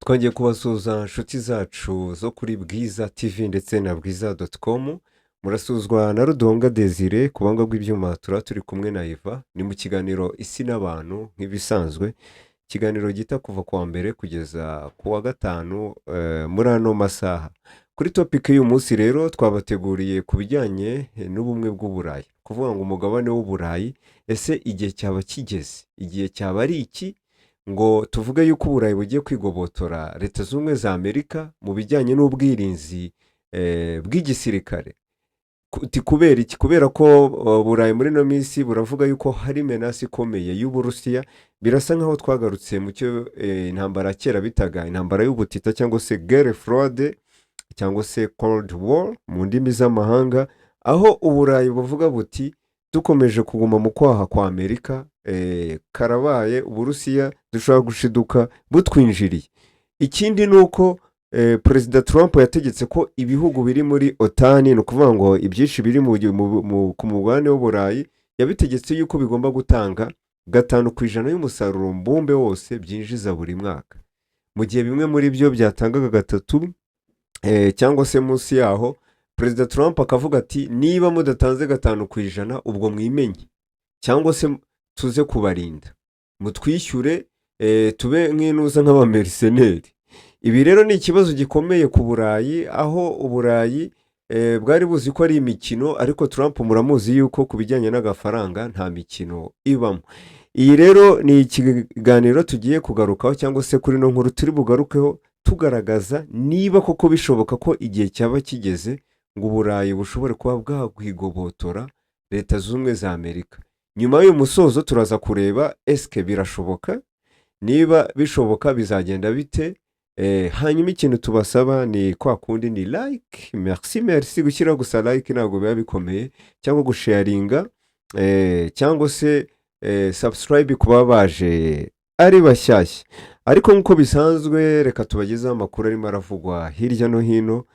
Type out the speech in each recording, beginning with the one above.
Twongeye kubasuhuza, nshuti zacu zo kuri Bwiza TV ndetse na bwiza.com. Murasuzwa na Rudonga Desire. Ku buhanga bw'ibyuma turaba turi kumwe na Eva. Ni mu kiganiro Isi n'Abantu nk'ibisanzwe, ikiganiro gita kuva ku wa mbere kugeza ku wa gatanu muri ano masaha. Kuri topic y'uyu munsi rero twabateguriye ku bijyanye n'ubumwe bw'Uburayi, kuvuga ngo umugabane w'Uburayi, ese igihe cyaba kigeze, igihe cyaba ari iki ngo tuvuge yuko Uburayi bugiye kwigobotora Leta Zunze Ubumwe za Amerika mu bijyanye n'ubwirinzi bw'igisirikare? Uti kubera iki? Kubera ko Burayi muri ino minsi buravuga yuko hari menace ikomeye y'Uburusiya. Birasa nkaho twagarutse mu cyo intambara ya kera bitaga intambara y'ubutita, cyangwa se guerre froide, cyangwa se Cold War mu ndimi z'amahanga, aho Uburayi buvuga buti: "Dukomeje kuguma mu kwaha kwa Amerika, karabaye, Uburusiya dushobora gushiduka butwinjiriye." Ikindi ni uko Perezida Trump yategetse ko ibihugu biri muri OTAN, ni ukuvuga ngo ibyinshi biri ku mugabane w'Uburayi, yabitegetse yuko bigomba gutanga 5% y'umusaruro mbumbe wose byinjiza buri mwaka, mu gihe bimwe muri byo byatangaga 3 cyangwa se munsi yaho. Perezida Trump akavuga ati: "Niba mudatanze 5%, ubwo mwimenye, cyangwa se tuze kubarinda mutwishyure, tube nk'inuza nk'aba mercenaires." Ibi rero ni ikibazo gikomeye ku Burayi, aho Uburayi bwari buzi ko ari imikino, ariko Trump muramuzi yuko ku bijyanye n'agafaranga nta mikino ibamo. Iyi rero ni ikiganiro tugiye kugarukaho, cyangwa se kuri ino nkuru turi bugarukeho, tugaragaza niba koko bishoboka ko igihe cyaba kigeze ngo Uburayi bushobore kuba bwakwigobotora Leta Zunze Ubumwe za Amerika. Nyuma y'uyu musozo turaza kureba: esike birashoboka? Niba bishoboka, bizagenda bite? Hanyuma ikintu tubasaba ni kwa kundi, ni like. Merci, merci. Gushyiraho gusa like ntabwo biba bikomeye, cyangwa gusharinga, cyangwa se subscribe ku baba baje ari bashyashya. Ariko nk'uko bisanzwe, reka tubagezeho amakuru arimo aravugwa hirya no hino.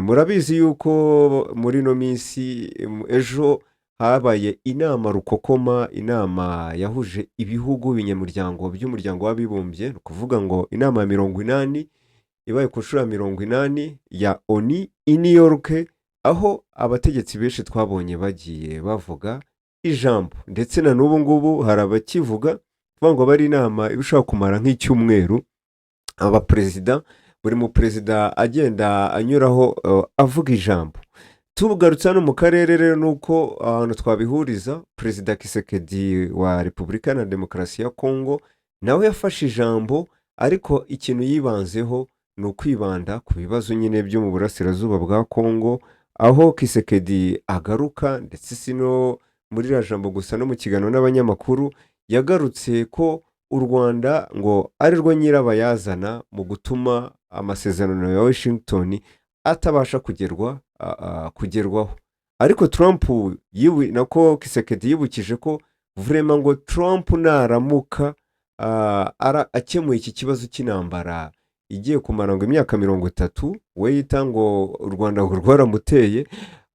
Murabizi yuko muri ino minsi, ejo habaye inama rukokoma, inama yahuje ibihugu binyamuryango by'Umuryango w'Abibumbye, ni ukuvuga ngo inama ya 80 ibaye ku nshuro ya 80 ya ONU i New York, aho abategetsi benshi twabonye bagiye bavuga ijambo, ndetse na n'ubu ngubu hari abakivuga. Kuvuga ngo aba ari inama iba ishobora kumara nk'icyumweru, abaperezida, buri muperezida agenda anyuraho avuga ijambo. Tugarutse hano mu karere rero, ni uko ahantu twabihuriza, Perezida Tshisekedi wa Repubulika Iharanira Demokarasi ya Kongo nawe yafashe ijambo, ariko ikintu yibanzeho ni ukwibanda ku bibazo nyine byo mu burasirazuba bwa Kongo, aho Tshisekedi agaruka, ndetse si no muri iriya jambo gusa, no mu kiganiro n'abanyamakuru yagarutse ko u Rwanda ngo ari rwo nyirabayazana mu gutuma amasezerano ya Washington atabasha kugerwaho. Ariko Trump nako Tshisekedi yibukije ko vraiment ngo Trump naramuka akemuye iki kibazo cy'intambara igiye kumara ngo imyaka 30, we yita ngo u Rwanda ngo rwaramuteye,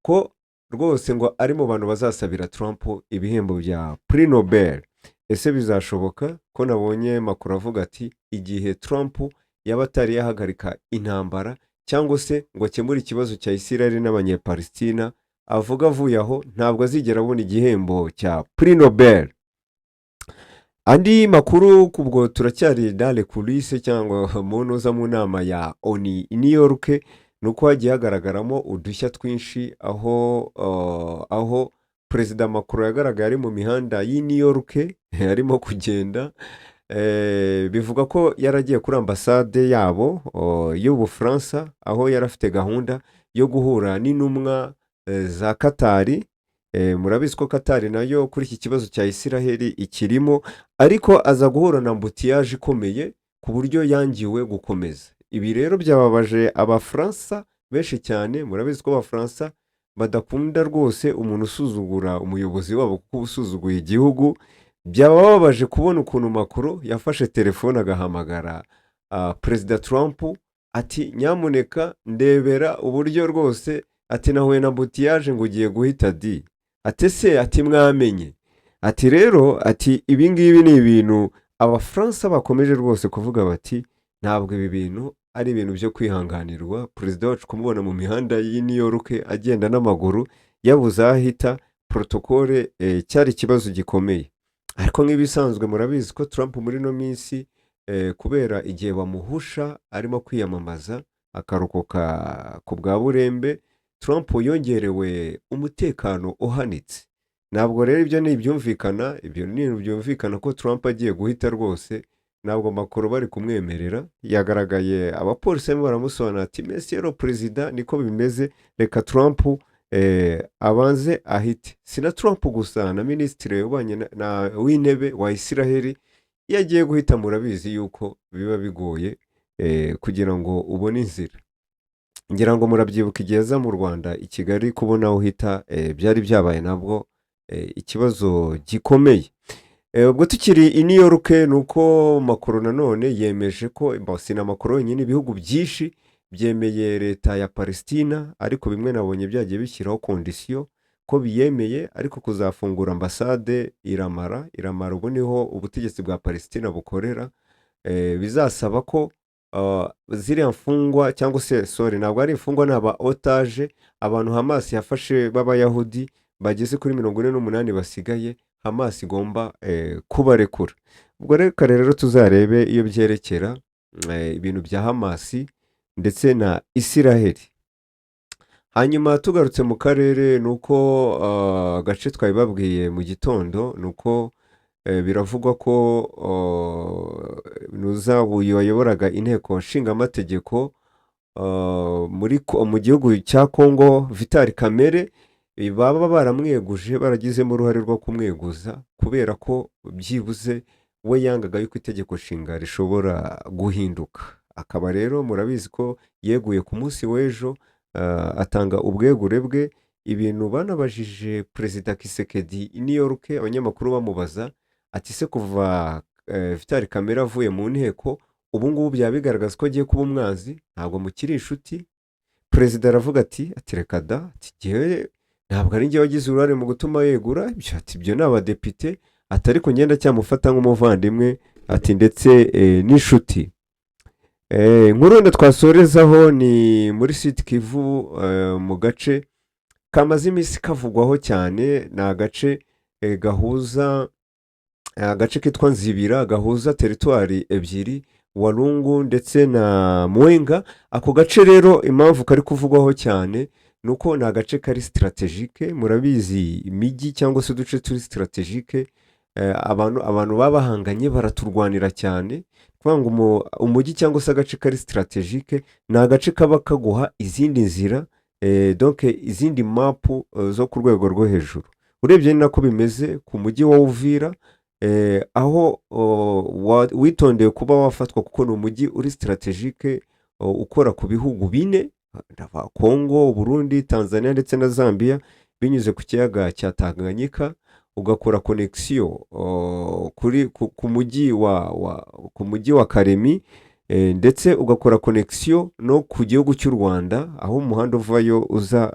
ko rwose ngo ari mu bantu bazasabira Trump ibihembo bya Prix Nobel. Ese bizashoboka, ko nabonye makuru avuga ati igihe Trump yaba atari yahagarika intambara cyangwa se ngo akemure ikibazo cya Israel n'Abanyepalestina, avuga avuye aho ntabwo azigera abona igihembo cya Prix Nobel? Andi makuru, ubwo turacyari dans les coulisses cyangwa mu ntuza, mu nama ya ONU i New York, ni uko hagiye hagaragaramo udushya twinshi, aho Perezida Macron yagaragaye ari mu mihanda y'i New York arimo kugenda. Bivuga ko yaragiye kuri ambasade yabo y'Ubufaransa, aho yari afite gahunda yo guhura n'intumwa za Katari. Murabizi ko Katari nayo kuri iki kibazo cya Isiraheli ikirimo, ariko aza guhura na embouteillage ikomeye ku buryo yangiwe gukomeza. Ibi rero byababaje Abafaransa benshi cyane. Murabizi ko Abafaransa badakunda rwose umuntu usuzugura umuyobozi wabo, kuko uba usuzuguye igihugu. Byabababaje kubona ukuntu Macron yafashe telefone agahamagara Perezida Trump ati: "Nyamuneka ndebera uburyo rwose," ati: "Nahuye na embouteillage," ngo ugiye guhita di, ati: "Se," ati: "Mwamenye," ati rero, ati ibi ngibi ni ibintu Abafaransa bakomeje rwose kuvuga bati Ntabwo ibi bintu ari ibintu byo kwihanganirwa. Perezida wacu kumubona mu mihanda y'i New York agenda n'amaguru, yabuze aho ahita, protocole, cyari ikibazo gikomeye. Ariko nk'ibisanzwe murabizi ko Trump muri ino minsi, kubera igihe bamuhusha arimo kwiyamamaza akarokoka ku bwa burembe, Trump yongerewe umutekano uhanitse. Ntabwo rero ibyo ni ibyumvikana, ibyo ni ibintu byumvikana ko Trump agiye guhita rwose, ntabwo Macron bari kumwemerera. Yagaragaye abapolisi barimo baramusobanurira ati: "Monsieur le Président, niko bimeze, reka Trump abanze ahite." Si na Trump gusa, na minisitiri w'ububanyi w'intebe wa Isiraheli iyo agiye guhita, murabizi yuko biba bigoye kugira ngo ubone inzira. Ngira ngo murabyibuka igihe aza mu Rwanda i Kigali, kubona aho uhita byari byabaye nabwo ikibazo gikomeye. Ubwo tukiri i New York, ni uko Macron nanone yemeje ko, si na Macron wenyine, ibihugu byinshi byemeye leta ya Palestina, ariko bimwe nabonye byagiye bishyiraho condition ko biyemeye, ariko kuzafungura ambasade iramara. Iramara ubu niho ubutegetsi bwa Palestina bukorera. Bizasaba ko ziriya mfungwa, cyangwa se sorry, ntabwo ari imfungwa, ni aba otages, abantu Hamas yafashe b'Abayahudi bageze kuri 48 basigaye, Hamas igomba kubarekura. Ubwo reka rero tuzarebe iyo byerekera ibintu bya Hamas ndetse na Isiraheli. Hanyuma tugarutse mu karere, ni uko agace twabibabwiye mu gitondo, ni uko biravugwa ko nuza uyu wayoboraga inteko nshingamategeko mu gihugu cya Kongo, Vital Kamerhe, baba baramweguje, baragizemo uruhare rwo kumweguza, kubera ko byibuze we yangaga yuko itegeko nshinga rishobora guhinduka. Akaba rero murabizi ko yeguye ku munsi w'ejo, atanga ubwegure bwe. Ibintu banabajije Perezida Tshisekedi i New York, abanyamakuru bamubaza ati: "Se kuva Vital Kamerhe avuye mu nteko ubu ngubu byaba bigaragaza ko agiye kuba umwanzi, ntabwo mukiri inshuti?" Perezida aravuga ati: "Reka da," ati: "Jyewe ntabwo ari njye wagize uruhare mu gutuma yegura ibyo," ati: "Ibyo ni abadepite," ati: "Ariko ngenda cyamufata nk'umuvandimwe," ati: "ndetse n'inshuti." Inkuru wenda twasorezaho ni muri Sud Kivu, mu gace kamaze iminsi kavugwaho cyane, ni agace gahuza, agace kitwa Nzibira, gahuza teritwari ebyiri, Walungu ndetse na Mwenga. Ako gace rero impamvu kari kuvugwaho cyane ni uko ni agace kari stratégique. Murabizi, imijyi cyangwa se uduce turi stratégique, abantu baba bahanganye baraturwanira cyane. Kuvuga ngo umujyi cyangwa se agace kari stratégique ni agace kaba kaguha izindi nzira, donc izindi mapu zo ku rwego rwo hejuru. Urebye ni nako bimeze ku mujyi wa Uvira, aho witondeye kuba wafatwa, kuko ni umujyi uri stratégique, ukora ku bihugu bine, ndavuga Kongo, Burundi, Tanzania ndetse na Zambia, binyuze ku kiyaga cya Tanganyika, ugakora connexion ku mujyi wa Kalemie, ndetse ugakora connexion no ku gihugu cy'u Rwanda, aho umuhanda uvayo uza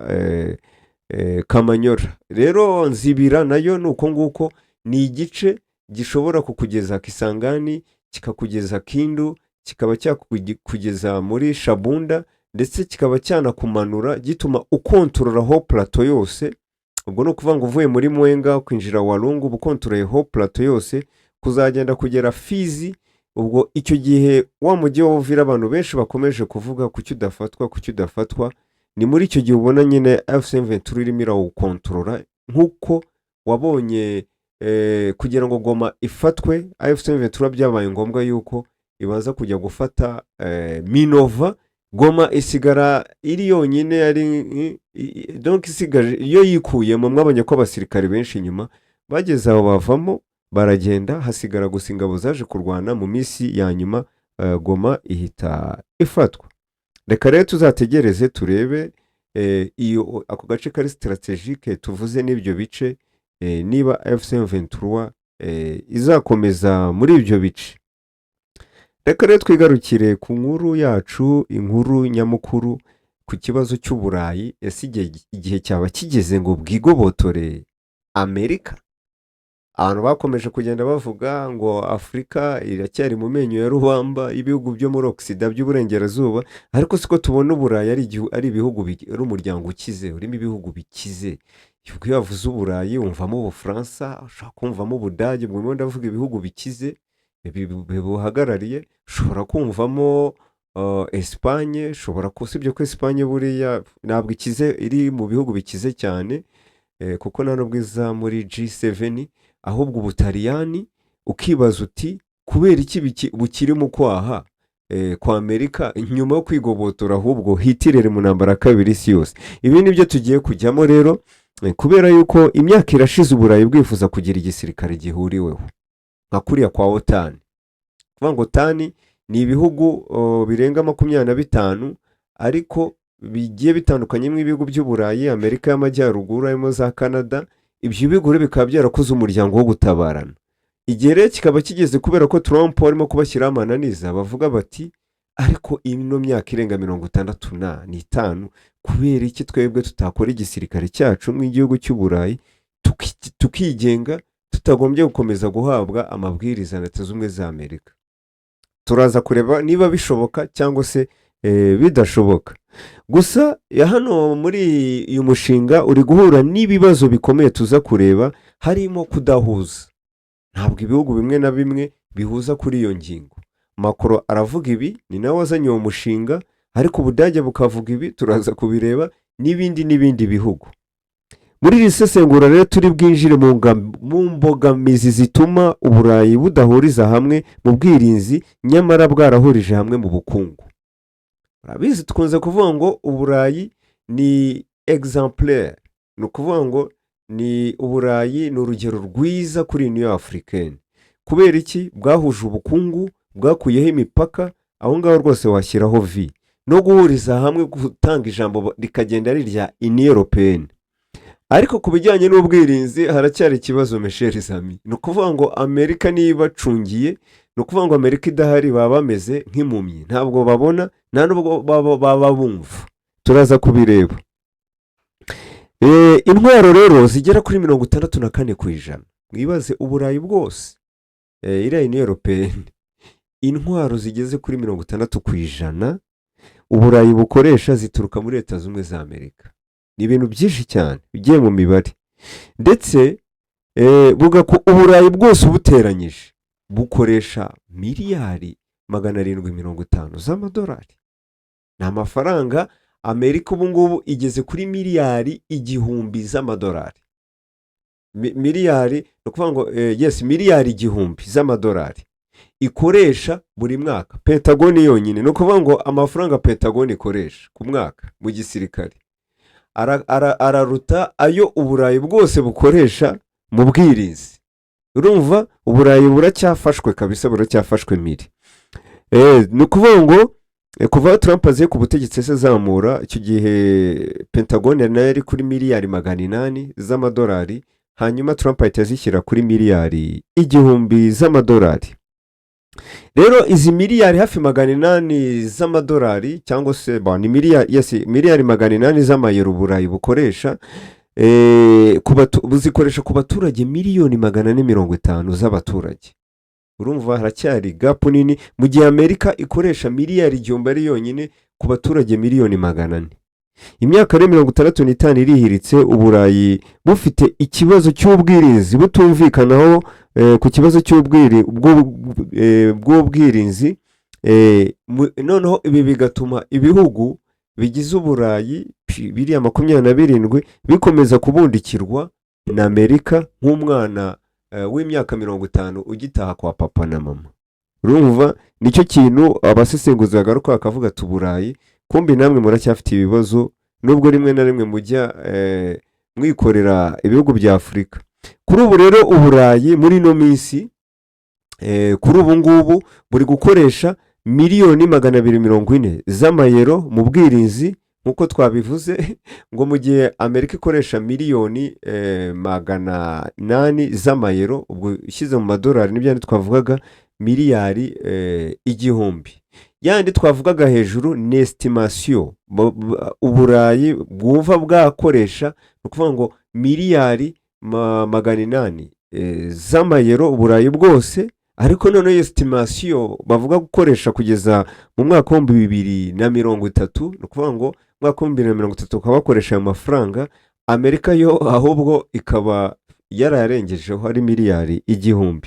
Kamanyola. Rero Nzibira nayo ni uko nguko, ni igice gishobora kukugeza Kisangani, kikakugeza Kindu, kikaba cyakugeza muri Shabunda, ndetse kikaba cyanakumanura, gituma ukontorora hauts plateaux yose. Ubwo ni ukuvuga ngo uvuye muri Mwenga kwinjira Walungu, uba ukontororeye hauts plateaux yose kuzagenda kugera Fizi. Ubwo icyo gihe wa mujyi wa Uvira abantu benshi bakomeje kuvuga kuki udafatwa, kuki udafatwa, ni muri icyo gihe ubona nyine AFC M23 irimo irawukontorora, nk'uko wabonye kugira ngo Goma ifatwe, AFC M23 byabaye ngombwa yuko ibanza kujya gufata Minova, Goma isigara iri yonyine, yari donc isigaje iyo yikuyemo. Mwabonye ko abasirikare benshi inyuma bageze aho bavamo baragenda, hasigara gusa ingabo zaje kurwana mu minsi ya nyuma, Goma ihita ifatwa. Reka rero tuzategereze turebe iyo ako gace kari stratégique tuvuze n'ibyo bice, niba AFC M23 izakomeza muri ibyo bice. Reka rero twigarukire ku nkuru yacu, inkuru nyamukuru ku kibazo cy'Uburayi. Ese igihe cyaba kigeze ngo bwigobotore Amerika? Abantu bakomeje kugenda bavuga ngo Afurika iracyari mu menyo ya rubamba y'ibihugu byo muri Occident by'uburengerazuba, ariko siko tubona Uburayi ari ibihugu ari umuryango ukize, urimo ibihugu bikize. Iyo bavuze Uburayi wumvamo Ubufaransa, ushobora kumvamo Ubudage, ubwo ndavuga ibihugu bikize bibuhagarariye, ushobora kumvamo Esipanye, ushobora usibye ko Esipanye buriya ntabwo ikize, iri mu bihugu bikize cyane, kuko nta nubwo iza muri G7, ahubwo Ubutaliyani. Ukibaza uti kubera iki bukiri mu kwaha kwa Amerika nyuma yo kwigobotora ahubwo Hitler mu ntambara ya kabiri isi yose? Ibi ni byo tugiye kujyamo rero, kubera yuko imyaka irashize Uburayi bwifuza kugira igisirikare gihuriweho nka kuriya kwa OTAN. Kuvuga ngo OTAN ni ibihugu birenga 25, ariko bigiye bitandukanye nk'ibihugu by'Uburayi, Amerika y'Amajyaruguru, harimo za Canada. Ibyo bihugu rero bikaba byarakoze umuryango wo gutabarana. Igihe rero kikaba kigeze, kubera ko Trump arimo kubashyiraho amananiza, bavuga bati ariko ino myaka irenga 65, kubera iki twebwe tutakora igisirikare cyacu nk'igihugu cy'Uburayi, tukigenga, tutagombye gukomeza guhabwa amabwiriza na Leta Zunze Ubumwe za Amerika? Turaza kureba niba bishoboka cyangwa se bidashoboka. Gusa ya hano muri uyu mushinga uri guhura n'ibibazo bikomeye tuza kureba, harimo kudahuza. Ntabwo ibihugu bimwe na bimwe bihuza kuri iyo ngingo. Macron aravuga ibi, ni nawe wazanye uwo mushinga, ariko Ubudage bukavuga ibi, turaza kubireba, n'ibindi n'ibindi bihugu. Muri iri sesengura rero turi bwinjire mu mbogamizi zituma Uburayi budahuriza hamwe mu bwirinzi, nyamara bwarahurije hamwe mu bukungu. Urabizi, tukunze kuvuga ngo Uburayi ni exemplaire, ni ukuvuga ngo ni Uburayi ni urugero rwiza kuri Union Africaine. Kubera iki? Bwahuje ubukungu, bwakuyeho imipaka, aho ngaho rwose washyiraho vi no guhuriza hamwe, gutanga ijambo rikagenda ari irya Union Européenne. Ariko ku bijyanye n'ubwirinzi haracyari ikibazo, mes chers amis. Ni ukuvuga ngo Amerika niyo ibacungiye, ni ukuvuga ngo Amerika idahari baba bameze nk'impumyi, ntabwo babona, nta nubwo baba bumva. Turaza kubireba. Intwaro rero zigera kuri 64%, mwibaze Uburayi bwose, iriya Union Européenne, intwaro zigeze kuri 60% Uburayi bukoresha zituruka muri Leta Zunze Ubumwe za Amerika. Ni ibintu byinshi cyane bigiye mu mibare. Ndetse Uburayi bwose ubuteranyije bukoresha miliyari 750 z'amadolari. Ni amafaranga Amerika ubu ngubu igeze kuri miliyari 1000 z'amadolari. Miliyari, ni ukuvuga ngo yes, miliyari 1000 z'amadolari ikoresha buri mwaka Pentagoni yonyine. Ni ukuvuga ngo amafaranga Pentagoni ikoresha ku mwaka mu gisirikare araruta ayo Uburayi bwose bukoresha mu bwirinzi. Urumva Uburayi buracyafashwe kabisa, buracyafashwe miri. Ni ukuvuga ngo kuva aho Trump aziye ku butegetsi se azamura, icyo gihe Pentagone nayo yari kuri miliyari 800 z'amadolari, hanyuma Trump ahita azishyira kuri miliyari 1000 z'amadolari. Rero izi miliyari hafi 800 z'amadolari, cyangwa se ni miliyari, yes, miliyari 800 z'amayero Uburayi bukoresha, buzikoresha ku baturage miliyoni 450 z'abaturage. Urumva haracyari gap nini, mu gihe Amerika ikoresha miliyari 1000 ari yonyine ku baturage miliyoni 400. Imyaka rero 65 irihiritse Uburayi bufite ikibazo cy'ubwirinzi, butumvikanaho ku kibazo bw'ubwirinzi. Noneho ibi bigatuma ibihugu bigize Uburayi biriya 27 bikomeza kubundikirwa na Amerika nk'umwana w'imyaka 50 ugitaha kwa papa na mama. Urumva nicyo kintu abasesenguzi bagaruka bakavuga ati Uburayi kumbi namwe muracyafite ibibazo, nubwo rimwe na rimwe mujya mwikorera ibihugu bya Afurika. Kuri ubu rero Uburayi muri ino minsi, kuri ubu ngubu buri gukoresha miliyoni 240 z'amayero mu bwirinzi, nk'uko twabivuze, ngo mu gihe Amerika ikoresha miliyoni 800 z'amayero. Ubwo ushyize mu madolari n'ibyo twavugaga, miliyari 1000 yandi twavugaga hejuru ni estimation. Uburayi bwumva bwakoresha, ni ukuvuga ngo miliyari 800. z'amayero Uburayi bwose. Ariko noneho estimation bavuga gukoresha kugeza mu mwaka wa 2030, ni ukuvuga ngo mu mwaka wa 2030 bakaba bakoresha ayo mafaranga. Amerika yo ahubwo ikaba yarayarengejeho, ari miliyari 1000.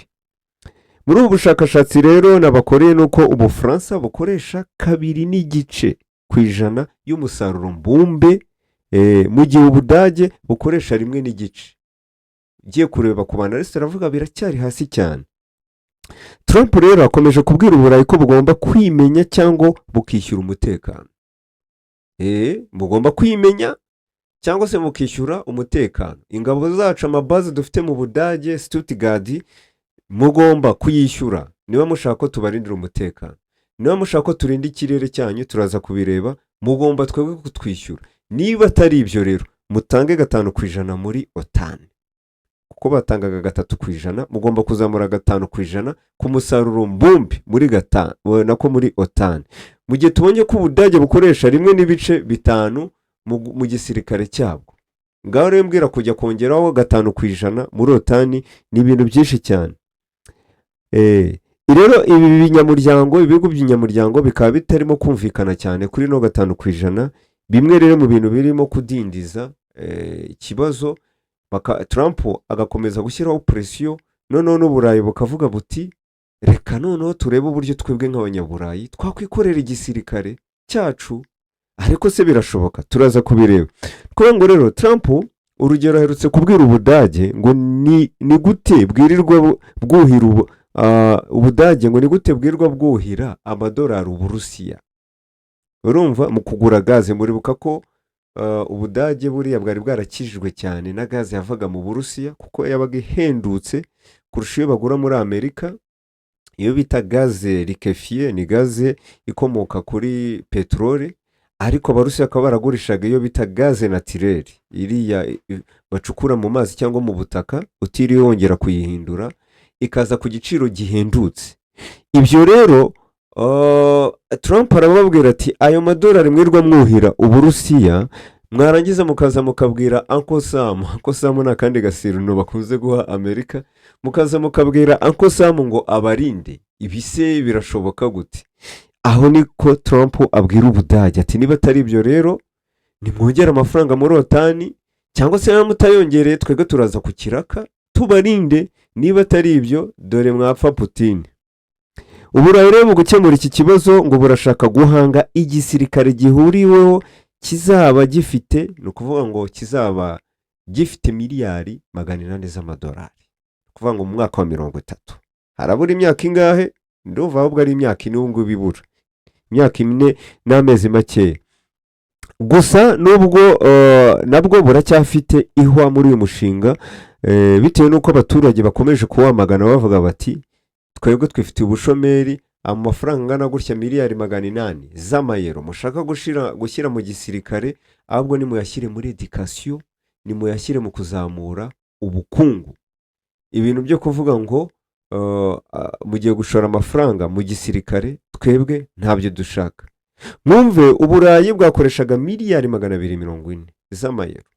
Muri ubu bushakashatsi rero nabakoreye, ni uko Ubufaransa bukoresha 2.5% y'umusaruro mbumbe, mu gihe Ubudage bukoresha 1.5. Ugiye kureba ku bantu ariko aravuga biracyari hasi cyane. Trump rero akomeje kubwira Uburayi ko bugomba kwimenya cyangwa bukishyura umutekano. Mugomba kwimenya cyangwa se mukishyura umutekano. Ingabo zacu, amabaze dufite mu Budage, Stuttgart, mugomba kuyishyura niba mushaka ko tubarindira umutekano. Niba mushaka ko turinda ikirere cyanyu, turaza kubireba, mugomba twebwe kutwishyura. Niba atari ibyo rero, mutange 5% muri OTAN, kuko batangaga 3%. Mugomba kuzamura 5% ku musaruro mbumbe muri 5, nako muri OTAN, mu gihe tubonye ko Ubudage bukoresha 1.5 mu gisirikare cyabwo. Ngaho rero mbwira, kujya kongeraho 5% muri OTAN ni ibintu byinshi cyane. Rero ibi binyamuryango, ibihugu by'inyamuryango bikaba bitarimo kumvikana cyane kuri no 5%. Bimwe rero mu bintu birimo kudindiza ikibazo, Trump agakomeza gushyiraho pression, noneho n'Uburayi bukavuga buti: "Reka noneho turebe uburyo twebwe nk'Abanyaburayi twakwikorera igisirikare cyacu." Ariko se birashoboka? Turaza kubireba. Kuvuga ngo rero Trump, urugero, aherutse kubwira Ubudage ngo ni gute bwirirwa bwuhira Ubudage, ngo ni gute bwirirwa bwuhira amadolari Uburusiya, urumva, mu kugura gaze. Muribuka ko Ubudage buriya bwari bwarakijijwe cyane na gaze yavaga mu Burusiya, kuko yabaga ihendutse kurusha iyo bagura muri Amerika. Iyo bita gaz liquéfié ni gaze ikomoka kuri peteroli, ariko Abarusiya bakaba baragurishaga iyo bita gaz naturel, iriya bacukura mu mazi cyangwa mu butaka, utiriwe wongera kuyihindura, ikaza ku giciro gihendutse. Ibyo rero Trump arababwira ati: "Ayo madolari mwirwa mwuhira Uburusiya, mwarangiza mukaza mukabwira Uncle Sam." Uncle Sam ni akandi gasirino bakunze guha Amerika. Mukaza mukabwira Uncle Sam ngo abarinde, ibi se birashoboka gute? Aho niko Trump abwira Ubudage ati: "Niba atari ibyo rero, nimwongere amafaranga muri OTAN, cyangwa se niba mutayongereye, twebwe turaza ku kiraka tubarinde. Niba atari ibyo, dore mwapfa Putin." Uburayi rero mu gukemura iki kibazo ngo burashaka guhanga igisirikare gihuriweho kizaba gifite, ni ukuvuga ngo kizaba gifite miliyari 800 z'amadolari. Ni ukuvuga ngo mu mwaka wa 30, harabura imyaka ingahe? Ndumva ahubwo ari imyaka 4 ubu ngubu, ibura imyaka 4 n'amezi makeya gusa. Nubwo nabwo buracyafite ihwa muri uyu mushinga, bitewe n'uko abaturage bakomeje kuwamagana, bavuga bati: "Twebwe twifitiye ubushomeri, amafaranga angana gutya, miliyari 800 z'amayero mushaka gushyira mu gisirikare, ahubwo nimuyashyire muri éducation, nimuyashyire mu kuzamura ubukungu. Ibintu byo kuvuga ngo mugiye gushora amafaranga mu gisirikare, twebwe ntabyo dushaka." Mwumve, Uburayi bwakoreshaga miliyari 240 z'amayero,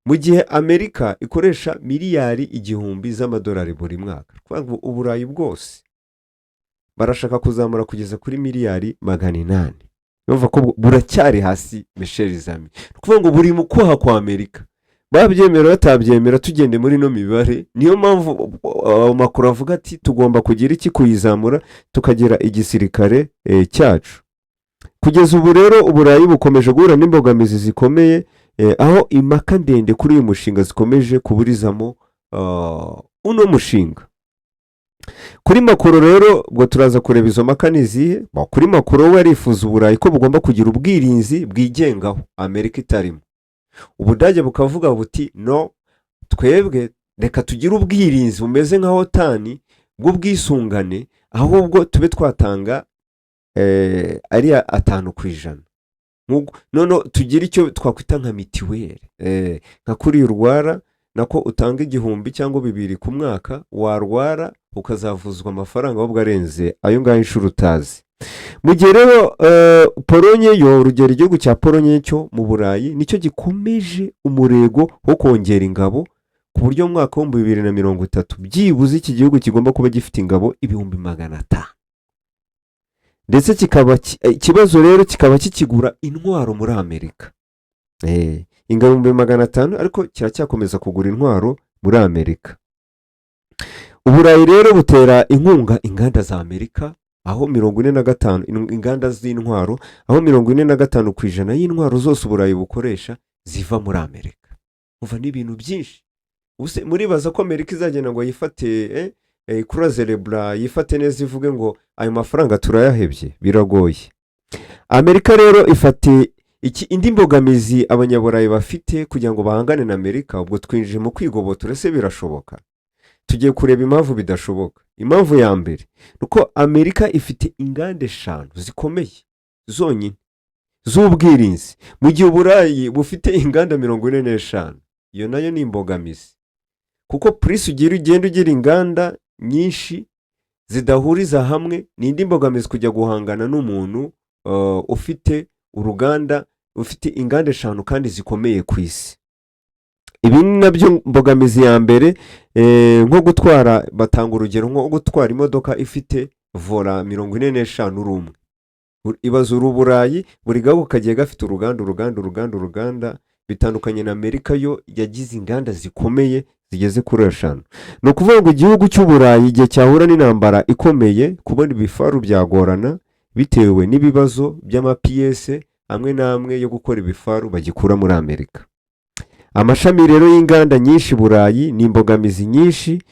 mu gihe Amerika ikoresha miliyari 1000 z'amadolari buri mwaka. Ni ukuvuga ngo Uburayi bwose barashaka kuzamura kugeza kuri miliyari 800. Urumva ko buracyari hasi, mes chers amis. Ni ukuvuga ngo buri mu kwaha kwa Amerika, babyemera batabyemera. Tugende muri ino mibare, niyo mpamvu makuru avuga ati: "Tugomba kugira iki? Kuyizamura, tukagira igisirikare cyacu." Kugeza ubu rero Uburayi bukomeje guhura n'imbogamizi zikomeye, aho impaka ndende kuri uyu mushinga zikomeje kuburizamo uno mushinga. Kuri Macron rero, ubwo turaza kureba izo mpaka ni izihe. Kuri Macron, we arifuza Uburayi ko bugomba kugira ubwirinzi bwigengaho, Amerika itarimo. Ubudage bukavuga buti: "No, twebwe reka tugire ubwirinzi bumeze nka OTAN bw'ubwisungane, ahubwo tube twatanga ariya 5%. Noneho tugire icyo twakwita nka mituweli, nka kuriya urwara, nako utanga 1000 cyangwa 2000 ku mwaka, warwara ukazavuzwa amafaranga ahubwo arenze ayo ngayo inshuro utazi." Mu gihe rero Polonye yo, urugero, igihugu cya Polonye cyo mu Burayi nicyo gikomeje umurego wo kongera ingabo. ku buryo mu mwaka w'2030 byibuze iki gihugu kigomba kuba gifite ingabo 500,000, ndetse kikaba ikibazo rero kikaba kikigura intwaro muri Amerika. Ingabo 500,000, ariko kiracyakomeza kugura intwaro muri Amerika. Uburayi rero butera inkunga inganda za Amerika, aho 45 inganda z'intwaro, aho 45% y'intwaro zose Uburayi bukoresha ziva muri Amerika. Uva n'ibintu byinshi. Ubuse muribaza ko Amerika izagenda ngo yifate kurazerebura, yifate neza, ivuge ngo ayo mafaranga turayahebye? Biragoye. Amerika rero ifate iki indi mbogamizi abanyaburayi bafite kugira ngo bahangane na Amerika. Ubwo twinjiye mu kwigobotora. Ese birashoboka? Tugiye kureba impamvu bidashoboka. Impamvu ya mbere ni uko Amerika ifite inganda eshanu zikomeye zonyine z'ubwirinzi, mu gihe Uburayi bufite inganda 45. Iyo nayo ni imbogamizi, kuko plus ugira ugenda ugira inganda nyinshi zidahuriza hamwe, ni indi mbogamizi kujya guhangana n'umuntu ufite uruganda, ufite inganda eshanu kandi zikomeye ku isi. Ibi ni nabyo mbogamizi ya mbere. Nko gutwara, batanga urugero nko gutwara imodoka ifite volant 45 uri umwe. Ibaze uri Uburayi, buri gahugu kagiye gafite uruganda, uruganda, uruganda, uruganda. Bitandukanye na Amerika yo yagize inganda zikomeye zigeze kuri eshanu. Ni ukuvuga ngo igihugu cy'Uburayi igihe cyahura n'intambara ikomeye, kubona ibifaru byagorana bitewe n'ibibazo by'amapiyese amwe n'amwe yo gukora ibifaru bagikura muri Amerika. Amashami rero y'inganda nyinshi i Burayi ni imbogamizi nyinshi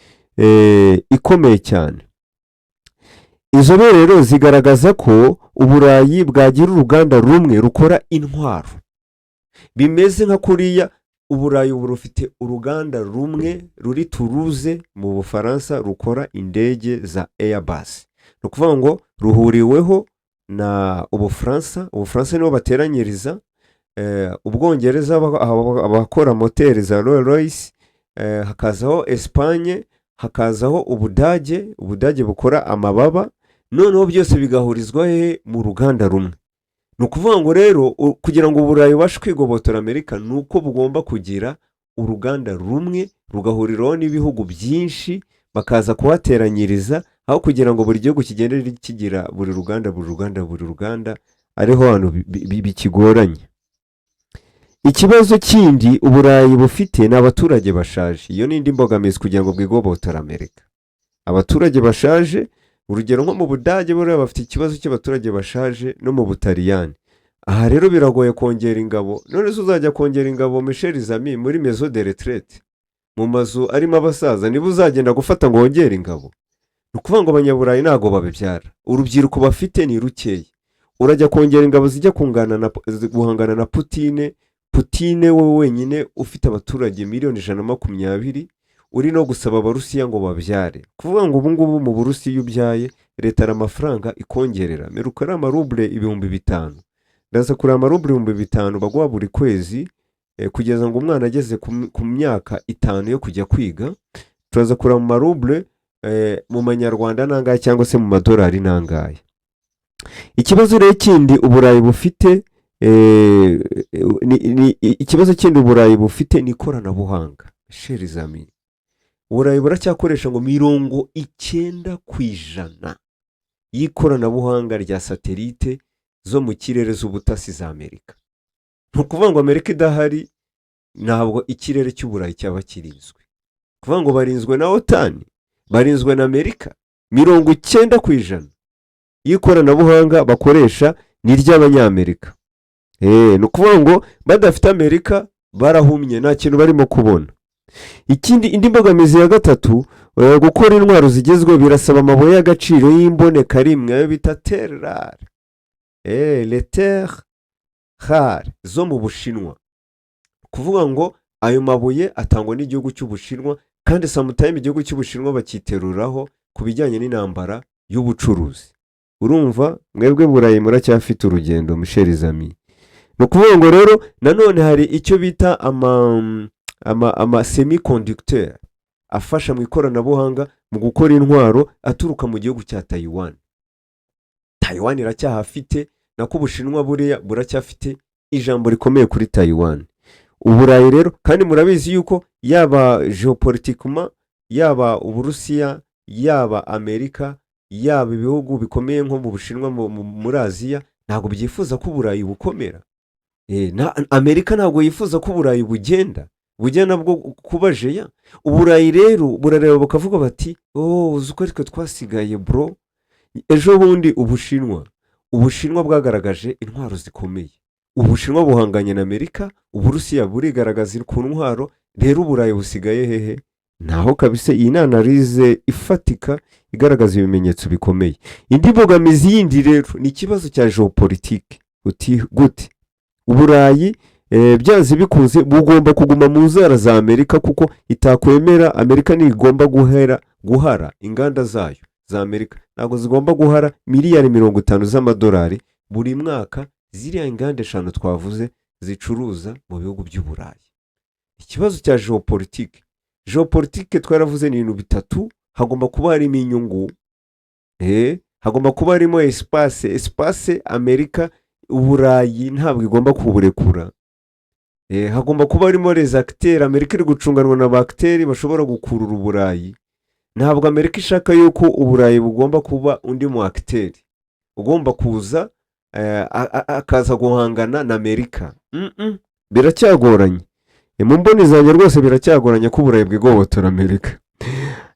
ikomeye cyane. Inzobere rero zigaragaza ko Uburayi bwagira uruganda rumwe rukora intwaro, bimeze nka kuriya Uburayi ubu rufite uruganda rumwe ruri Toulouse mu Bufaransa rukora indege za Airbus. Ni ukuvuga ngo ruhuriweho na Ubufaransa. Ubufaransa nibo bateranyiriza, Ubwongereza abakora moteri za Rolls Royce, hakazaho Esipanye, hakazaho Ubudage, Ubudage bukora amababa. Noneho byose bigahurizwa hehe? Mu ruganda rumwe. Ni ukuvuga ngo rero kugira ngo Uburayi bubashe kwigobotora Amerika ni uko bugomba kugira uruganda rumwe rugahuriraho n'ibihugu byinshi, bakaza kuhateranyiriza, aho kugira ngo buri gihugu kigende kigira buri ruganda, buri ruganda, buri ruganda, ariho hantu bikigoranye. Ikibazo kindi Uburayi bufite ni abaturage bashaje. Iyo ni indi mbogamizi kugira ngo bwigobotore Amerika. Abaturage bashaje, urugero nko mu Budage buriya bafite ikibazo cy'abaturage bashaje, no mu Butaliyani. Aha rero biragoye kongera ingabo. None se uzajya kongera ingabo, mes chers amis, muri maison de retraite, mu mazu arimo abasaza, niba uzagenda gufata ngo wongere ingabo? Ni ukuvuga ngo Abanyaburayi ntabwo babibyara, urubyiruko bafite ni rukeya. Urajya kongera ingabo zijya kungana na guhangana na Putine? Putine we wenyine ufite abaturage miliyoni 120, uri no gusaba Abarusiya ngo babyare. Kuvuga ngo ubu ngubu mu Burusiya iyo ubyaye, leta hari amafaranga ikongerera. Meruka ari amarubure 5000. Ndaza kureba amarubure 5000 baguha buri kwezi kugeza ngo umwana ageze ku myaka 5 yo kujya kwiga. Turaza kureba mu marubure, mu manyarwanda nangahe, cyangwa se mu madolari nangahe. Ikibazo rero kindi Uburayi bufite ikibazo kindi Uburayi bufite ni ikoranabuhanga. Chers amis, Uburayi buracyakoresha ngo 90% y'ikoranabuhanga rya satelite zo mu kirere z'ubutasi za Amerika. Ni ukuvuga ngo Amerika idahari ntabwo ikirere cy'Uburayi cyaba kirinzwe. Kuvuga ngo barinzwe na OTAN, barinzwe na Amerika. 90% y'ikoranabuhanga bakoresha ni iry'Abanyamerika. Ni ukuvuga ngo badafite Amerika barahumye, nta kintu barimo kubona. Ikindi, indi mbogamizi ya gatatu, gukora intwaro zigezweho birasaba amabuye y'agaciro y'imbonekarimwe, ayo bita terres rares, les terres rares zo mu Bushinwa. Kuvuga ngo ayo mabuye atangwa n'igihugu cy'Ubushinwa, kandi sometimes igihugu cy'Ubushinwa bakiteruraho ku bijyanye n'intambara y'ubucuruzi. Urumva mwebwe Burayi muracyafite urugendo, mes chers amis. Ni ukuvuga ngo rero nanone hari icyo bita ama semi-conducteur afasha mu ikoranabuhanga mu gukora intwaro, aturuka mu gihugu cya Tayiwani. Tayiwani iracyahafite, nako Ubushinwa buriya buracyafite ijambo rikomeye kuri Tayiwani. Uburayi rero kandi murabizi yuko yaba géopolitiquement, yaba Uburusiya, yaba Amerika, yaba ibihugu bikomeye nko mu Bushinwa, muri Aziya, ntabwo byifuza ko Uburayi bukomera. Amerika ntabwo yifuza ko Uburayi bugenda bujya nabwo kuba géant. Uburayi rero burareba bukavuga bati: "Oh, uzi uko ariko twasigaye, bro." Ejo bundi Ubushinwa bwagaragaje intwaro zikomeye. Ubushinwa buhanganye na Amerika, Uburusiya burigaragaza ku ntwaro. Rero Uburayi busigaye hehe? Ntaho kabisa. Iyi ni analyse ifatika igaragaza ibimenyetso bikomeye. Indi mbogamizi yindi rero ni ikibazo cya géopolitique. Uti gute? Uburayi byanze bikunze bugomba kuguma mu nzara za Amerika, kuko itakwemera, Amerika ntigomba guhera guhara inganda zayo za Amerika, ntabwo zigomba guhara miliyari 50 z'amadolari buri mwaka, ziriya inganda eshanu twavuze zicuruza mu bihugu by'Uburayi. Ikibazo cya géopolitique. Géopolitique twaravuze ni ibintu bitatu: hagomba kuba harimo inyungu, hagomba kuba harimo espace. Espace Amerika, Uburayi ntabwo igomba kuburekura. Hagomba kuba harimo les acteurs. Amerika iri gucunganwa na ba acteurs bashobora gukurura Uburayi. Ntabwo Amerika ishaka yuko Uburayi bugomba kuba undi mu acteur ugomba kuza akaza guhangana na Amerika. Biracyagoranye. Mu mboni zanjye rwose biracyagoranye ko Uburayi bwigobotora Amerika.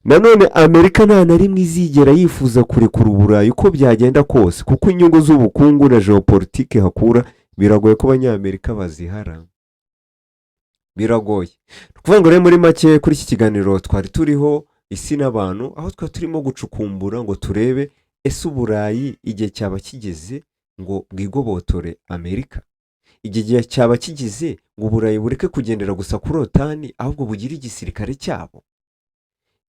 Nanone Amerika nta na rimwe izigera yifuza kurekura Uburayi uko byagenda kose, kuko inyungu z'ubukungu na géopolitique hakura biragoye ko Abanyamerika bazihara, biragoye. Ni ukuvuga ngo rero muri make, kuri iki kiganiro twari turiho, Isi n'Abantu, aho twari turimo gucukumbura ngo turebe: ese Uburayi igihe cyaba kigeze ngo bwigobotore Amerika? Igihe cyaba kigeze ngo Uburayi bureke kugendera gusa kuri OTAN, ahubwo bugire igisirikare cyabo?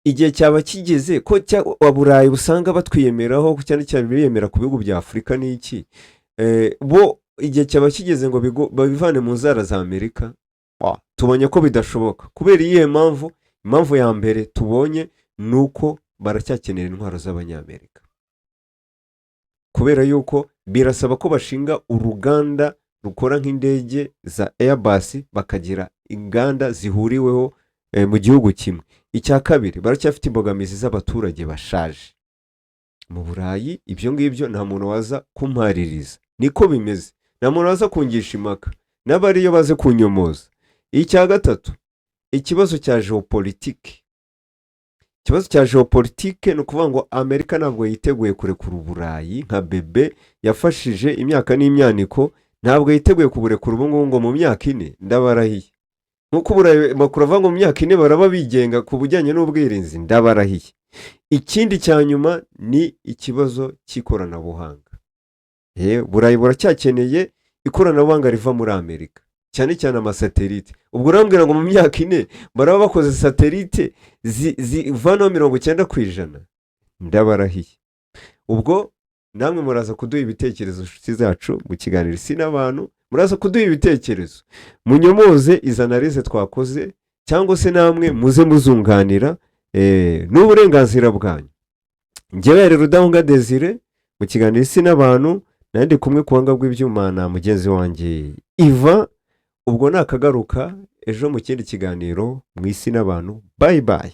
Igihe cyaba kigeze ko Uburayi busanga batwiyemeraho cyane cyane, biyemera ku bihugu bya Afurika n'iki? Bo igihe cyaba kigeze ngo babivane mu nzara za Amerika? Tubonye ko bidashoboka. Kubera iyihe mpamvu? Impamvu ya mbere tubonye ni uko baracyakenera intwaro z'Abanyamerika, kubera yuko birasaba ko bashinga uruganda rukora nk'indege za Airbus, bakagira inganda zihuriweho mu gihugu kimwe. Icya kabiri, baracyafite imbogamizi z'abaturage bashaje mu Burayi. Ibyo ngibyo nta muntu waza kumpaririza, niko bimeze, nta muntu waza kungisha impaka n'abariyo baze kunyomoza. Icya gatatu, ikibazo cya géopolitique. Ikibazo cya géopolitique ni ukuvuga ngo Amerika ntabwo yiteguye kurekura Uburayi nka bébé yafashije imyaka n'imyaniko. Ntabwo yiteguye kuburekura ubu ngubu ngo mu myaka 4. Ndabarahiye, nk'uko Uburayi makuru avuga ngo mu myaka 4 baraba bigenga ku bijyanye n'ubwirinzi, ndabarahiye. Ikindi cya nyuma ni ikibazo cy'ikoranabuhanga. Burayi buracyakeneye ikoranabuhanga riva muri Amerika, cyane cyane amasatelite. Ubwo urambwira ngo mu myaka 4 baraba bakoze satellite zivanaho 90%? Ndabarahiye. Ubwo namwe muraza kuduha ibitekerezo, inshuti zacu, mu kiganiro Isi n'Abantu. Muraza kuduha ibitekerezo, munyomoze izo analyse twakoze, cyangwa se namwe muze muzunganira, n'uburenganzira bwanyu. Njyewe rero Rudahunga Desire mu kiganiro Isi n'Abantu, nandi kumwe ku buhanga bw'ibyuma na mugenzi wanjye Iva. Ubwo nakagaruka ejo mu kindi kiganiro mu Isi n'Abantu. Bye bye.